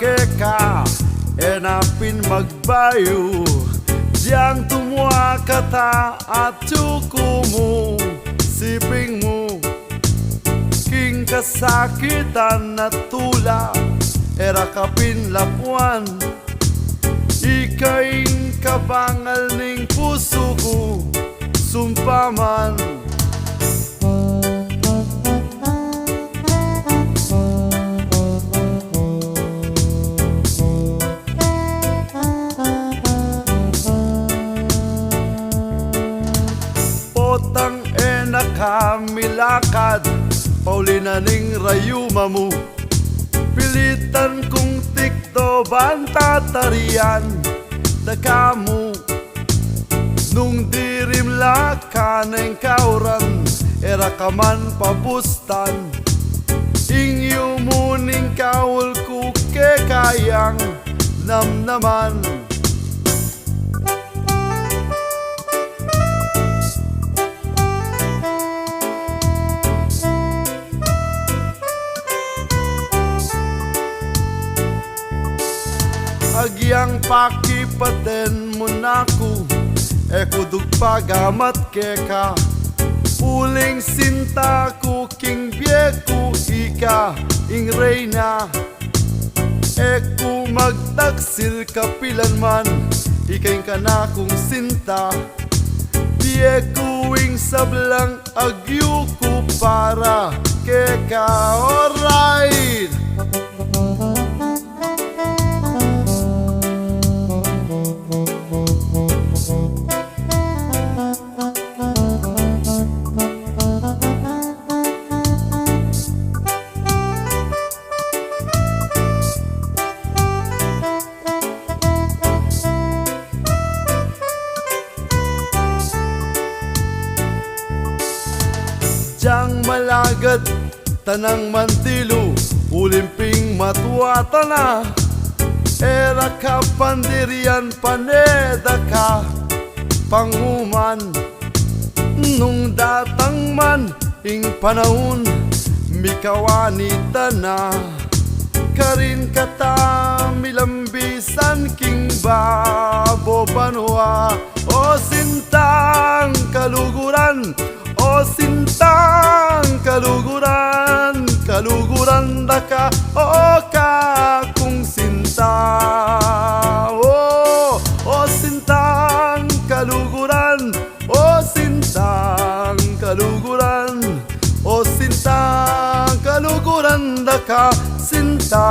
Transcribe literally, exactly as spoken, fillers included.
keka, e na pin magbayu, diang tumua kata at yuku mu, siping mu, king kasakitan at tula, e ra ka pin lakuan. Ika ing kabangal ning pusu ku, sumpa man. Potang e na ka milakad, pauli na ning rayuma mu. Pilitan kung tikdo ban tatarian da ka mu. Nung dirimla ka neng kauran, e ra ka man papustan. Ing yumu ning kaul ku keka yang namnaman. Agyang pakipaten mu na ku, e ku dug pagamat keka. Uling sinta ku king bie ku, ika ing reyna. E ku magtaksil kapilan man, ika ing kanakung sinta. Bie ku ing sablang agyu ku para keka. Alright! Diang malagad tanang mandilu, uling pin matua tana. E ra ka pandirian pane da ka panguman. Nung datang man ing panaun, mikawani tana. Karin kata milambisan king babo banua. O sintang kaluguran, o sintang kaluguran, kaluguran da ka, o kakung sinta. O, o sintang kaluguran, o sintang kaluguran, o sintang kaluguran da ka, sinta.